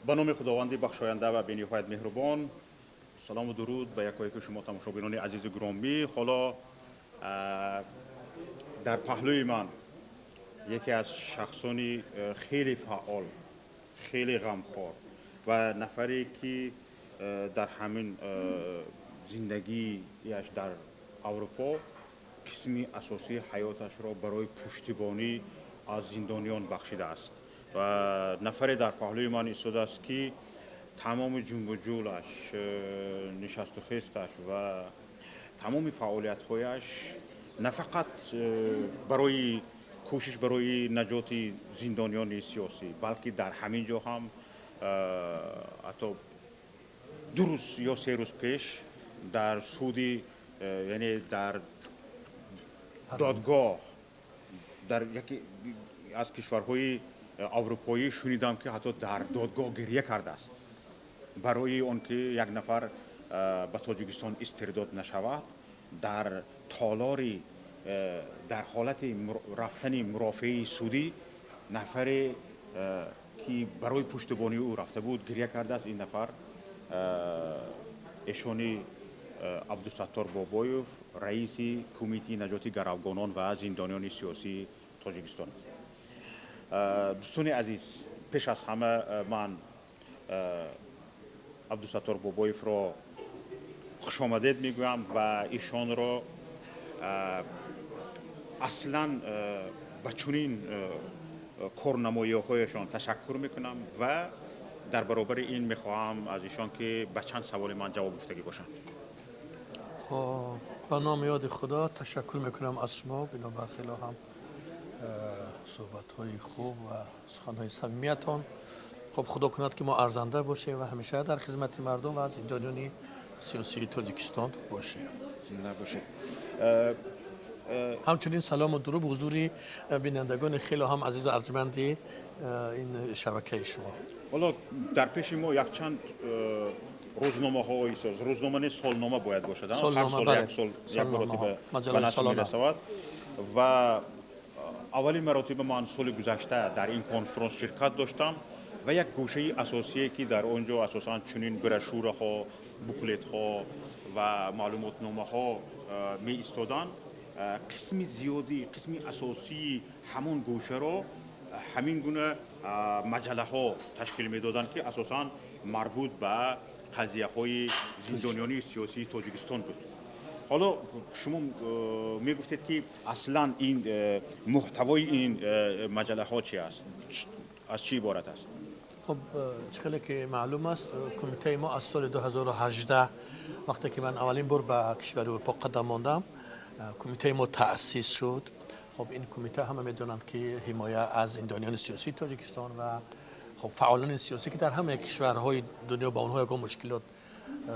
Ба номи Худованди бахшоянда ва бениҳоят меҳрубон. Салому дуруд ба якояки шумо, тамошобинони азизу гиромӣ. Ҳоло дар паҳлӯи ман яке аз шахсони хеле фаъол, хеле ғамхор ва нафаре, ки дар ҳамин зиндагиаш дар Аврупо қисми асосии ҳаёташро барои пуштибонӣ аз зиндониён бахшидааст ва нафаре дар паҳлӯи ман истодааст, ки тамоми ҷунбуҷӯлаш, нишасту хесташ ва тамоми фаъолиятҳояш на фақат барои кӯшиш барои наҷоти зиндониёни сиёсӣ, балки дар ҳамин ҷо ҳам ҳатто 2 рӯз ё 3 рӯз пеш дар суди, яъне дар додгоҳ дар яке аз кишварҳои аврупоӣ шунидам, ки ҳатто дар додгоҳ гирья кардааст барои он ки як нафар ба Тоҷикистон истирдод нашавад. Дар толори, дар ҳолати рафтани мурофиаи судӣ нафаре, ки барои пуштибонии ӯ рафта буд, гирья кардааст. Ин нафар эшони Абдусаттор Бобоев, раиси Кумитаи наҷоти гаравгонон ва зиндониёни сиёсии Тоҷикистон аст. Дӯстони азиз, пеш аз ҳама ман Абдусаттор Бобоевро хушомадед мегӯям ва ишонро аслан ба чунин корнамоиҳояшон ташаккур мекунам ва дар баробари ин мехоҳам аз ишон, ки ба чанд саволи ман ҷавоб гуфтагӣ бошанд. Хоб, ба номи ёди Худо, ташаккур мекунам аз шумо бинобар хело ҳам суҳбатҳои хуб ва суханҳои самимиятон. Хоб, Худо кунад, ки мо арзанда бошем ва ҳамеша дар хизмати мардум ва зиндониёни сиёсии Тоҷикистон бошем. Зинда бошед. Ҳамчунин салому дуруд ҳузури бинандагони хело ҳам азизу арҷманди ин шабакаи шумо. Ҳоло дар пеши мо якчанд рӯзномаҳо истод. Рӯзнома не, солнома бояд бошад, ҳар сол як сол як маротиба ба нашр мерасавад. Ва аввалин маротиба ман соли гузашта дар ин конфронс ширкат доштам ва як гӯшаи асосие, ки дар он ҷо асосан чунин брошюраҳо, буклетҳо ва маълумотномаҳо меистоданд, қисми зиёдӣ, қисми асосии ҳамон гӯшаро ҳамин гуна маҷаллаҳо ташкил медоданд, ки асосан марбут ба қазияҳои зиндониёни сиёсии Тоҷикистон буд. Ҳоло шумо мегуфтед, ки аслан ин муҳтавои ин маҷаллаҳо чи аст, аз чӣ иборат аст? Хуб, чӣ хеле ки маълум аст, кумитаи мо аз соли 2018, вақте ки ман аввалин бор ба кишвари Аврупо қадам мондам, кумитаи мо таъсис шуд. Хоб, ин кумита, ҳама медонанд, ки ҳимоя аз зиндониёни сиёсии Тоҷикистон ва хоб фаъолони сиёсӣ, ки дар ҳамаи кишварҳои дунё ба онҳо ягон мушкилот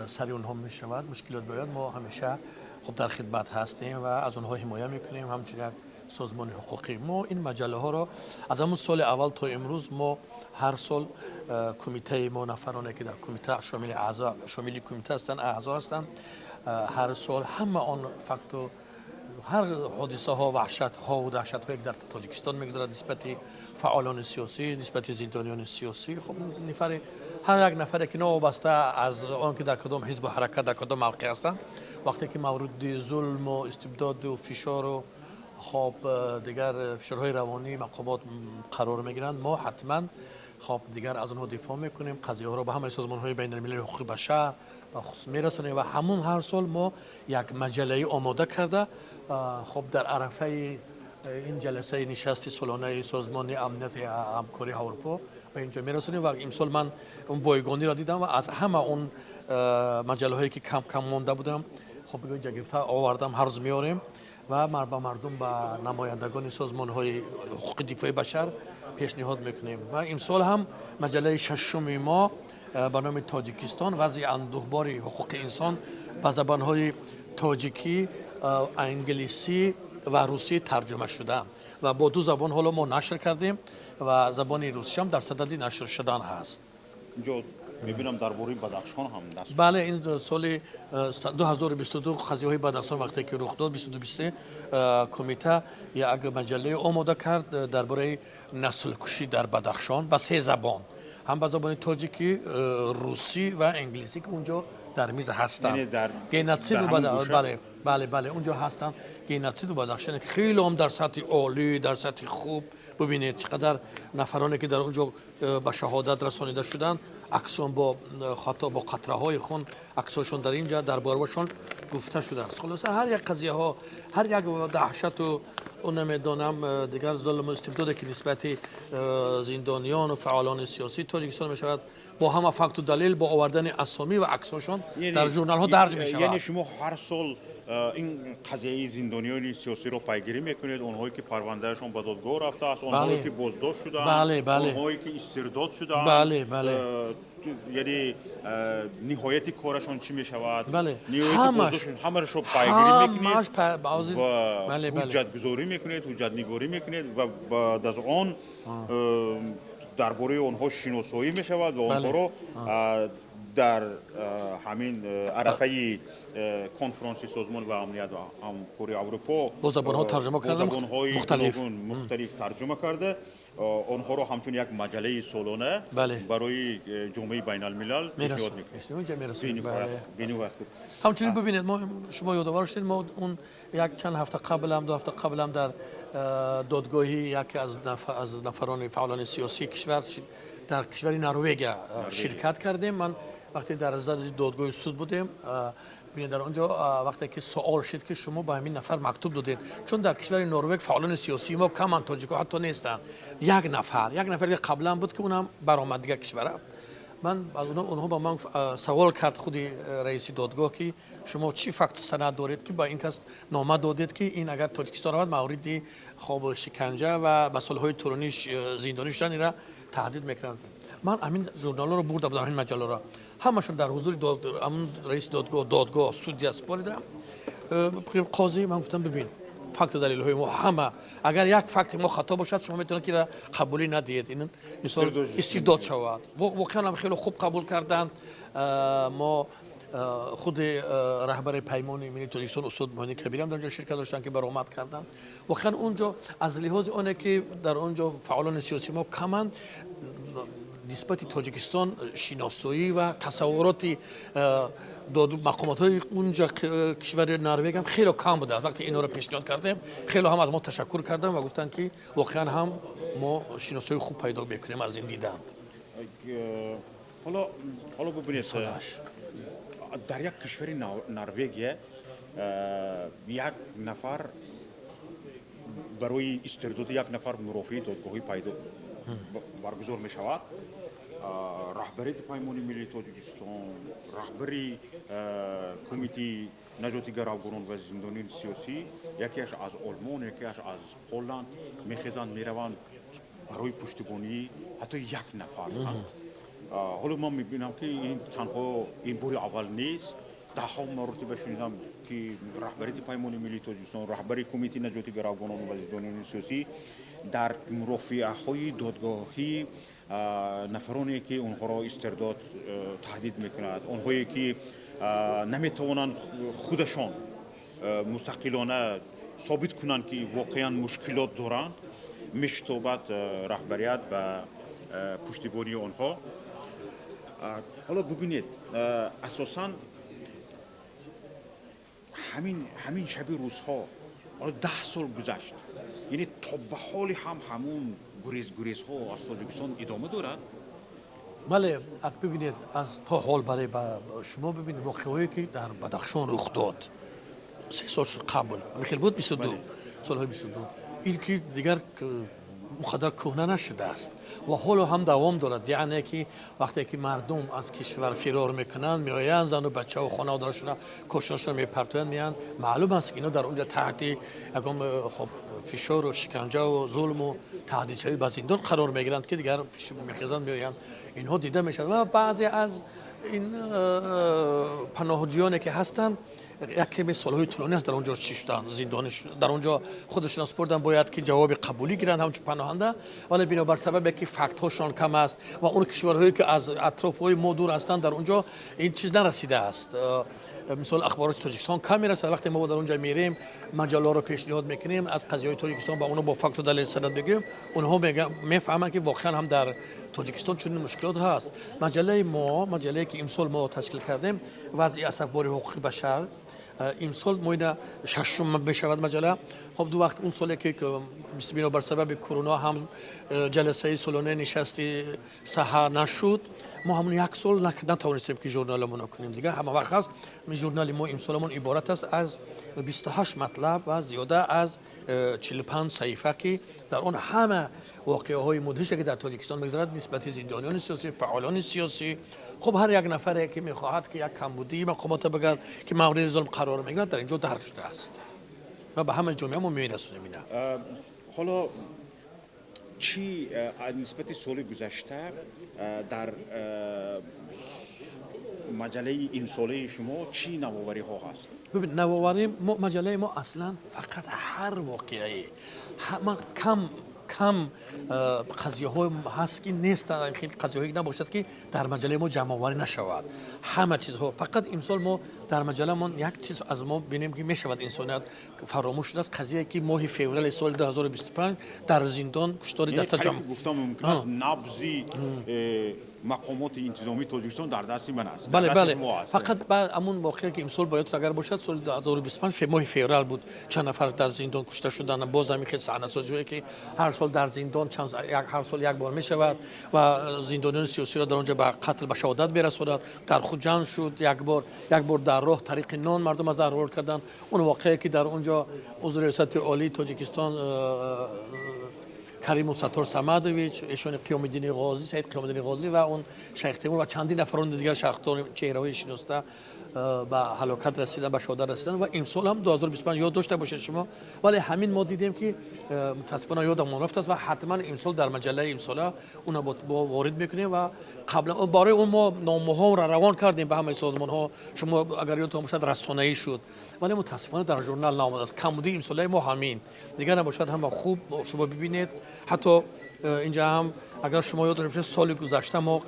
сари онҳо мешавад, мушкилот бояд, мо ҳамеша хоб дар хидмат ҳастем ва аз онҳо ҳимоя мекунем. Ҳамчунин як созмони ҳуқуқӣ мо ин маҷаллаҳоро аз ҳамун соли аввал то имрӯз мо ҳар сол кумитаи мо, нафароне ки дар кумита шомили аъзо, шомили кумита ҳастанд, аъзо ҳастанд, ҳар сол ҳама он факту ҳар ҳодисаҳо, ваҳшатҳову даҳшатҳое, ки дар Тоҷикистон мегузарад нисбати фаъолони сиёсӣ, нисбати зиндониёни сиёсӣ, хуб, нафаре, ҳар як нафаре, ки новобаста аз он ки дар кадом ҳизбу ҳаракат, дар кадом мавқеъ ҳастанд, вақте ки мавриди зулму истибдоду фишору хоб дигар фишорҳои равонии мақомот қарор мегиранд, мо ҳатман хоб дигар аз онҳо дифоъ мекунем, қазияҳоро ба ҳамаи созмонҳои байналмилалии ҳуқуқи башар мерасонем. Ва ҳамун ҳар сол мо як маҷаллаи омода карда, хоб дар арафаи ин ҷаласаи нишасти солонаи Созмони амнияти ҳамкории Аврупо ба инҷо мерасонем. Ва имсол ман он бойгониро дидам ва аз ҳама он маҷаллаҳое, ки кам кам монда будам, хоб инҷа гирифта овардам. Ҳар рӯз меорем ва ба мардум, ба намояндагони созмонҳои ҳуқуқи дифои башар пешниҳод мекунем. Ва имсол ҳам маҷаллаи шашуми мо ба номи «Тоҷикистон: вазъи андӯҳбори ҳуқуқи инсон» ба забонҳои тоҷикӣ, англисӣ ва русӣ тарҷума шуда ва бо ду забон ҳоло мо нашр кардем ва забони русиам дар садади нашр шудан ҳаст. Инҷо мебинам, дар бораи Бадахшон ҳам даст. Бале, ин соли 2022 қазияҳои Бадахшон вақте ки рух дод, 22, 23, кумита як маҷаллае омода кард дар бораи наслкушӣ дар Бадахшон ба се забон. Ҳам ба забони тоҷикӣ, русӣ ва англисӣ, ки унҷо дар миз ҳастанд. Геноциду, бале, бале, бале, унҷо ҳастанд. Геноциду Бадахшон хеле ҳам дар сатҳи олӣ, дар сатҳи хуб. Бубинед, чӣ қадар нафароне, ки дар онҷо ба шаҳодат расонида шуданд, аксон бо ҳатто бо қатраҳои хун аксҳошон дар инҷа дар боравашон гуфта шудааст. Хулоса, ҳар як қазияҳо, ҳар як даҳшату намедонам дигар зулму истибдоде, ки нисбати зиндониёну фаъолони сиёсии Тоҷикистон мешавад, бо ҳама факту далел, бо овардани асомӣ ва аксҳошон дар журналҳо дарҷ мешавад. Яъне шумо ҳар сол ин қазияи зиндониёни сиёсиро пайгирӣ мекунед, онҳое ки парвандаашон ба додгоҳ рафтааст, онҳое ки боздошт шудаанд, онҳое ки истирдод шудаанд, яъне ниҳояти корашон чӣ мешавад, ҳамаашро пайгирӣ мекунед ва ҳуҷҷатгузорӣ мекунед, ҳуҷҷатнигорӣ мекунед ва баъд аз он дар бораи онҳо шиносоӣ мешавад ва онҳоро дар ҳамин арафаи конфронси Созмон ва амният ва ҳамкории Аврупо бо забонҳо тарҷума карда, забонҳои мухталиф тарҷума карда, онҳоро ҳамчун як маҷаллаи солона барои ҷомеаи байналмилал пешниҳод мекунед. Ҳамчунин бубинед, мо, шумо ёдовар шудед, мо он як чанд ҳафта қаблам, 2 ҳафта қаблам дар додгоҳи яке аз нафарони фаъолони сиёсии кишвар дар кишвари Норвегия ширкат кардем. Ман вақте дар зали додгоҳи суд будем, бинед, дар он ҷо вақте ки суол шуд, ки шумо ба ҳамин нафар мактуб додед, чун дар кишвари Норвег фаъолони сиёсии мо каманд, тоҷико ҳатто нестанд, як нафар, як нафаре қаблан буд, ки унам баромад, дигар кишвар рафт. Ман онҳо ба ман савол кард, худи раиси додгоҳ, ки шумо чӣ факту санад доред, ки ба ин кас нома додед, ки ин агар Тоҷикистон равад, мавриди хоб шиканҷа ва ба солҳои тӯлонӣ зиндонӣ шудан ира таҳдид мекунанд? Ман ҳамин журналҳоро бурда будам, ҳамин маҷалларо ҳамашон дар ҳузури ҳамун раиси додгоҳ, судья супоридам, қозӣ. Ман гуфтам: бибин, факту далелҳои мо ҳама, агар як факти мо хато бошад, шумо метавонед ки қабулӣ надиҳед, ин мисол истирдод шавад. Воқеан ҳам хеле хуб қабул карданд. Мо худи раҳбари Паймони миллии Тоҷикистон устод Муҳиддин Кабирам дар онҷо ширкат доштанд, ки баромад карданд. Воқеан он ҷо аз лиҳози оне ки дар он ҷо фаъолони сиёсии мо каманд, нисбати Тоҷикистон шиносоӣ ва тасаввуроти мақомотҳои унҷа кишвари Норвег ҳам хеле кам будааст. Вақте инҳоро пешниҳод кардем, хеле ҳам аз мо ташаккур карданд ва гуфтанд, ки воқеан ҳам мо шиносоии хуб пайдо мекунем аз ин диданд. Ҳоло бубинед, дар як кишвари Норвегия як нафар барои истирдоди як нафар мурофиаи додгоҳӣ пайдо баргузор мешавад. Раҳбарияти Паймони миллии Тоҷикистон, раҳбари Кумитаи наҷоти гаравгонон ва зиндониёни сиёсӣ, якеаш аз Олмон, якеаш аз Полланд мехезанд, мераванд барои пуштибонии ҳатто як нафар. Ҳоло ман мебинам, ки ин танҳо ин бори аввал нест. Даҳҳо маротиба шунидам, ки раҳбарияти Паймони миллии Тоҷикистон, раҳбари Кумитаи наҷоти гаравгонон ва зиндониёни сиёсӣ дар мурофиаҳои додгоҳӣ нафароне, ки онҳоро истирдод таҳдид мекунад, онҳое ки наметавонанд худашон мустақилона собит кунанд, ки воқеан мушкилот доранд, мешитобад раҳбарият ба пуштибонии онҳо. Ҳоло бубинед, асосан ҳамин шаби рӯзҳо, ҳоло 10 сол гузашт, яъне то ба ҳоли ҳам ҳамун гурезгурезҳо аз Тоҷикистон идома дорад. Бале, бибинед, аз то ҳол барои шумо, бибинед, воқеаҳое ки дар Бадахшон рух дод 3 сол қабл, ҳамин буд, 22, солҳои 22, ин ки дигар он қадар кӯҳна нашудааст ва ҳоло ҳам давом дорад. Яъне ки вақте ки мардум аз кишвар фирор мекунанд, меоянд, зану бачаву хонаводарашона, кошинашона мепартоянд, меянд. Маълум аст, ки ино дар онҷа таҳти ягон хоб фишору шиканҷаву зулму таҳдидшавӣ ба зиндон қарор мегиранд, ки дигар мехезанд, меоянд. Инҳо дида мешавад ва баъзе аз ин паноҳҷӯёне ки ҳастанд, як каме солҳои тӯлонӣ аст дар он ҷо чӣ шуданд, зиндонӣ, дар он ҷо худашон супурданд, бояд ки ҷавоби қабулӣ гиранд ҳамчун паноҳанда, вале бинобар сабабе ки фактҳошон кам аст ва он кишварҳое ки аз атрофҳои мо дур ҳастанд, дар он ҷо ин чиз нарасидааст. мисол ахбороти Тоҷикистон кам мерасад. Вақте мо дар онҷа мерем, маҷалларо пешниҳод мекунем, аз қазияҳои Тоҷикистон ба онҳо бо факту далел санад мегӯем, онҳо мефаҳманд, ки воқеан ҳам дар Тоҷикистон чунин мушкилот ҳаст. Маҷаллаи мо, маҷаллае ки имсол мо ташкил кардем, вазъи асафбори ҳуқуқи башар, имсол мо ина шашум мешавад маҷалла. Хоб, ду вақт он соле ки бинобар сабаби корона ҳам ҷаласаи солонаи нишасти саҳа нашуд, мо ҳамон як сол натавонистем ки журналамонро кунем. Дигар ҳама вақт ҳаст. Журнали мо имсоламон иборат аст аз 28 матлаб ва зиёда аз 45 саҳифа, ки дар он ҳама воқеаҳои мудҳише ки дар Тоҷикистон мегузарад нисбати зиндониёни сиёсӣ, фаъолони сиёсӣ. Хуб, ҳар як нафаре ки мехоҳад ки як камбудии мақомота бигӯяд, ки мавриди зулм қарор мегирад, дар инҷо дарк шудааст ва ба ҳама ҷомеа мо мерасонем ина. Ҳоло чӣ нисбати соли гузашта дар маҷаллаи имсолаи шумо чӣ навовариҳо ҳаст? Бибин, навоварӣ маҷаллаи мо аслан фақат ҳар воқеае, ман кам кам қазияҳо ҳаст ки нестанд, хеле қазияҳое набошад ки дар маҷаллаи мо ҷамъоварӣ нашавад ҳама чизҳо. Фақат имсол мо дар маҷалламон як чиз аз мо бинем ки мешавад инсоният фаромӯш шудааст, қазияе ки моҳи феврали соли 2025 дар зиндон куштори дастаҷамъ гуфтам мумкин аст набзи мақомоти интизомии Тоҷикистон дар дасти ман аст. Бале, бале, фақат ҳамун воқеа ки имсол бояд агар бошад, соли 2025 моҳи феврал буд, чанд нафар дар зиндон кушта шуданд. Боз ҳамин хел саҳнасозиҳое ки ҳар сол дар зиндон ҳар сол як бор мешавад ва зиндониёни сиёсиро дар онҷо ба қатл, ба шаҳодат мерасонад. Дар Хуҷанд шуд як бор, як бор дар роҳ тариқи нон мардум аз заҳрвор карданд. Он воқеае ки дар онҷо узви Риёсати Олии Тоҷикистон Каримов Саттор Самадович, эшони Қиёмиддини Ғозӣ, Саид Қиёмиддини Ғозӣ ва он Шайх Темур ва чандин нафарони дигар шахсони чеҳраҳои шиноста ба ҳалокат расидан, ба шаҳодат расидан. Ва имсол ҳам 2025 ёд дошта бошед шумо. Вале ҳамин мо дидем ки мутаассифона ёдамон рафтааст ва ҳатман имсол дар маҷаллаи имсола уна бо ворид мекунем. Ва қаблан барои он мо номаҳоро равон кардем ба ҳамаи созмонҳо, шумо агар ёдтон бошад расонаӣ шуд, вале мутаассифона дар журнал наомадааст. Камбудии имсолаи мо ҳамин, дигар набошад ҳама хуб шумо бибинед. Ҳатто инҷа ҳам агар шумо ёд дошта бошед, соли гузашта мо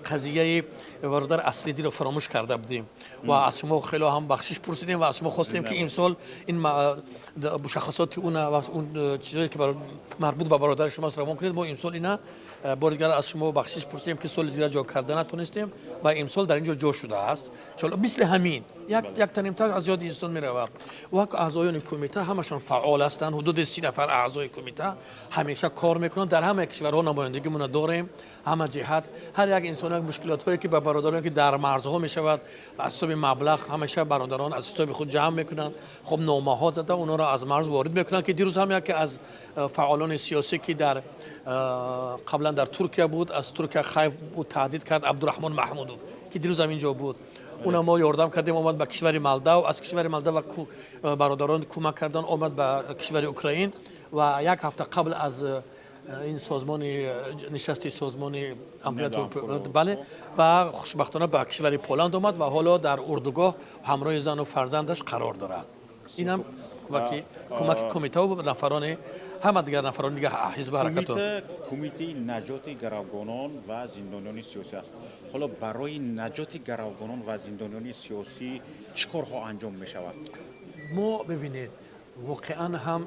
қазияи бародар Аслидиро фаромӯш карда будем ва аз шумо хеле ҳам бахшиш пурсидем ва аз шумо хостем ки имсол ин мушаххасоти уна ва он чизое ки марбут ба бародари шумост равон кунед. Мо имсол ина бори дигар аз шумо бахшиш пурсидем ки соли дигар ҷо карда натонистем ва имсол дар ин ҷо ҷо шудааст. Иншоалло мисли ҳамин як танимтар аз ёди инсон меравад. Ва аъзоёни кумита ҳамашон фаъол ҳастанд, ҳудуди 30 нафар аъзои кумита ҳамеша кор мекунанд, дар ҳама кишварҳо намояндагимона дорем, ҳама ҷиҳат. Ҳар як инсон як мушкилотҳое ки ба бародарон ки дар марзҳо мешавад аз ҳисоби маблағ ҳамеша бародарон аз ҳисоби худ ҷамъ мекунанд, хуб номаҳо зада онҳоро аз марз ворид мекунанд. Ки дирӯз ҳам яке аз фаъолони сиёсӣ ки дар қаблан дар Туркия буд, аз Туркия хайф буд, таҳдид кард, Абдураҳмон Маҳмудов ки дирӯз ҳам инҷо буд, уна мо ёрдам кардем, омад ба кишвари Молдав, аз кишвари Молдав бародарон кӯмак кардан, омад ба кишвари Украин ва як ҳафта қабл аз ин созмони нишасти созмони амният, бале, ва хушбахтона ба кишвари Поланд омад ва ҳоло дар урдугоҳ ҳамроҳи зану фарзандаш қарор дорад. Инам кӯмаки кумитаву нафарони ҳама дигар нафарони дигар ҳизби ҳаракату. Кумитаи наҷоти гаравгонон ва зиндониёни сиёсӣ аст. Ҳоло барои наҷоти гаравгонон ва зиндониёни сиёсӣ чӣ корҳо анҷом мешавад? Мо бибинед, воқеан ҳам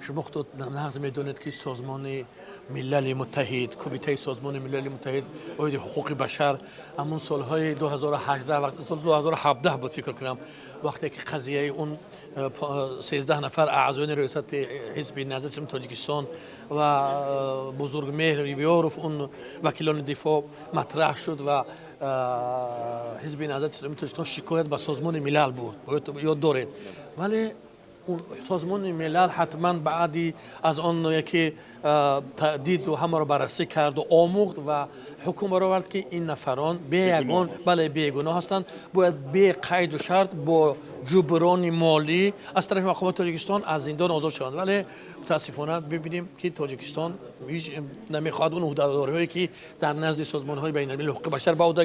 шумо худо нағз медонед ки Созмони Милали Муттаҳид, Кумитаи Созмони Милали Муттаҳид оиди ҳуқуқи башар ҳамун солҳои 2018, вақт сол 2017 буд фикр кунам, вақте ки қазияи он 13 нафар аъзоёни раёсати ҳизби Наҳзати Тоҷикистон ва Бузургмеҳр Ёров, он вакилони дифоъ матраҳ шуд ва ҳизби Наҳзати Исломии Тоҷикистон шикоят ба Созмони Милал бурд, ёд доред. Вале Созмони Милал ҳатман баъди аз он яке диду ҳамаро баррасӣ карду омӯхт ва ҳукм баровард ки ин нафарон беягон, бале, бегуноҳ ҳастанд, бояд бе қайду шарт бо ҷуброни молӣ аз тарафи мақомоти Тоҷикистон аз зиндон озод шаванд. Вале мутаассифона бибинем ки Тоҷикистон ҳеҷ намехоҳад он ӯҳдадориҳое ки дар назди созмонҳои байналмилалии ҳуқуқи башар ба ӯҳда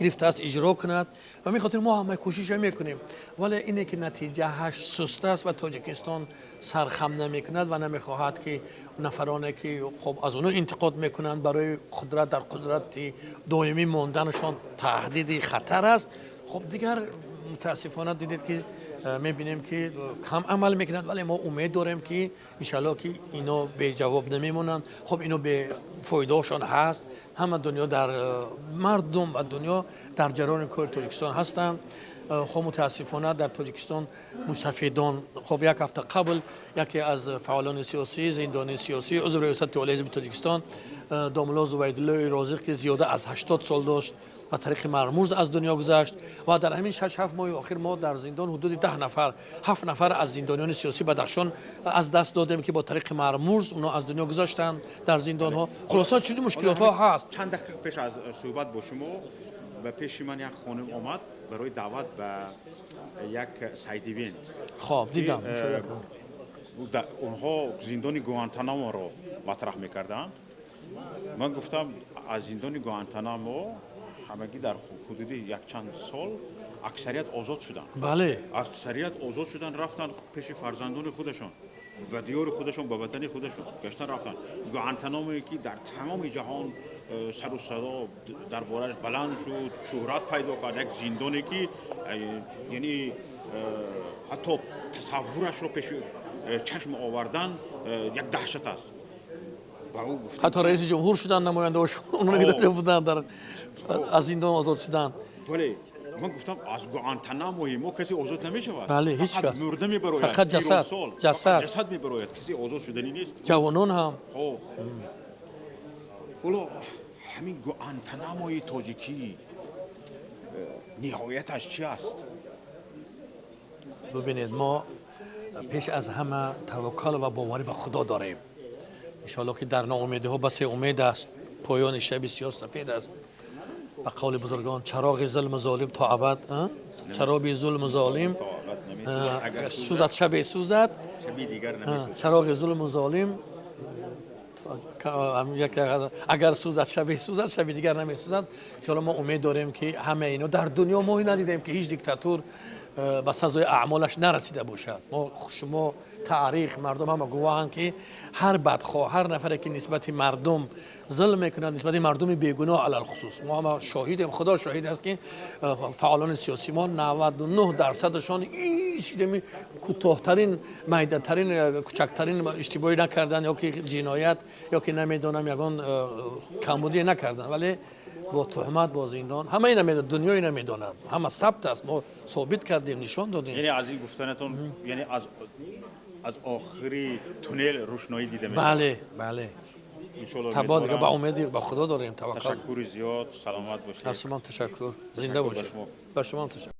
гирифтааст иҷро кунад. Ва мехотир мо ҳама кӯшиша мекунем, вале ине ки натиҷааш суст аст ва Тоҷикистон сархам намекунад ва намехоҳад ки нафароне ки хоб аз онҳо интиқод мекунанд барои қудрат дар қудрати доимӣ монданашон таҳдиди хатар аст. Хоб дигар Мутаассифона, дидед, ки мебинем, ки кам амал мекунанд, вале мо умед дорем, ки иншалло, ки ино беҷавоб намемонанд. Хуб, ино бефоидаошон ҳаст. Ҳама дунё дар мардум ва дунё дар ҷараёни кори Тоҷикистон ҳастанд. Хуб, мутаассифона, дар Тоҷикистон мустафидон, хуб, як ҳафта қабл яке аз фаъолони сиёсӣ, зиндонии сиёсӣ, узви Риёсати Олии Ҳизби Тоҷикистон, домулло Зувайдуллои Розиқ, ки зиёда аз 80 сол дошт, ба тариқи мармуз аз дунё гузашт. Ва дар ҳамин 6-7 моҳи охир мо дар зиндон ҳудуди 10 нафар, ҳафт нафар аз зиндониёни сиёсии Бадахшон аз даст додем, ки бо тариқи мармуз онҳо аз дунё гузаштанд дар зиндонҳо. Хулоса, чунин мушкилотҳо ҳаст. Чанд дақиқа пеш аз суҳбат бо шумо ба пеши ман як хонум омад барои даъват ба як side event. Хоб, дидам. Онҳо зиндони Гуантанаморо матраҳ мекарданд. Ман гуфтам, аз зиндони Гуантанамо ҳамагӣ дар ҳудуди якчанд сол аксарият озод шуданд. Аксарият озод шуданд, рафтанд пеши фарзандони худашон, ба диёри худашон, ба ватани худашон гаштан рафтанд. Гуантанамое, ки дар тамоми ҷаҳон сару садо дар борааш баланд шуд, шӯҳрат пайдо кард, як зиндоне, ки яъне ҳатто тасаввурашро пеши чашм овардан як даҳшат аст. Ҳатто раиси ҷумҳур шуданд намояндаҳошон, оно буданд, дар аз зиндон озод шуданд. Бале, ман гуфтам, аз Гуантанамои мо касе озод намешавад. Бале, ҳеҷ кас. Мурда мебарояд. Фақат ҷасад, ҷасад. Ҷасад мебарояд, касе озод шуданӣ нест. Ҷавонон ҳам. Ҳоло ҳамин Гуантанамои тоҷикӣ ниҳояташ чи аст? Бубинед, мо пеш аз ҳама таваккал ва боварӣ ба Худо дорем. Иншоалло, ки дар ноумедиҳо басе умед аст, поёни шаби сиёҳ сафед аст. Ба қавли бузургон, чароғи зулму золим то абад, чароби зулму золим сӯзад, шабе сӯзад, чароғи зулму золим агар сӯзад, шабе сӯзад, шаби дигар намесӯзад. Иншоалло, мо умед дорем, ки ҳама ино дар дунё мо надидем, ки ҳеҷ диктатур ба сазои аъмолаш нарасида бошад. Мо, шумо, таърих, мардум ҳама гувоҳанд, ки ҳар бадхоҳ, ҳар нафаре, ки нисбати мардум зулм мекунад, нисбати мардуми бегуноҳ алалхусус, мо ҳама шоҳидем, Худо шоҳид аст, ки фаъолони сиёсӣ мо 99 дарсадашон ҳеҷ кӯтоҳтарин, майдатарин, кӯчактарин иштибоҳӣ накарданд, ё ки ҷиноят, ё ки намедонам, ягон камбудие накарданд, вале бо туҳмат, бо зиндон. Ҳама ина медонад, дунё ина медонад, ҳама сабт аст, мо собит кардем, нишон додем. Яъне аз ин гуфтанатон, яъне аз охири туннел рӯшноӣ дида мешавад? Бале, таба дига ба умеди ба Худо дорем, таваккал. Ташаккури зиёд, саломат бошед. Аз шумо ташаккур, зинда бошед, ба шумо ташаккур.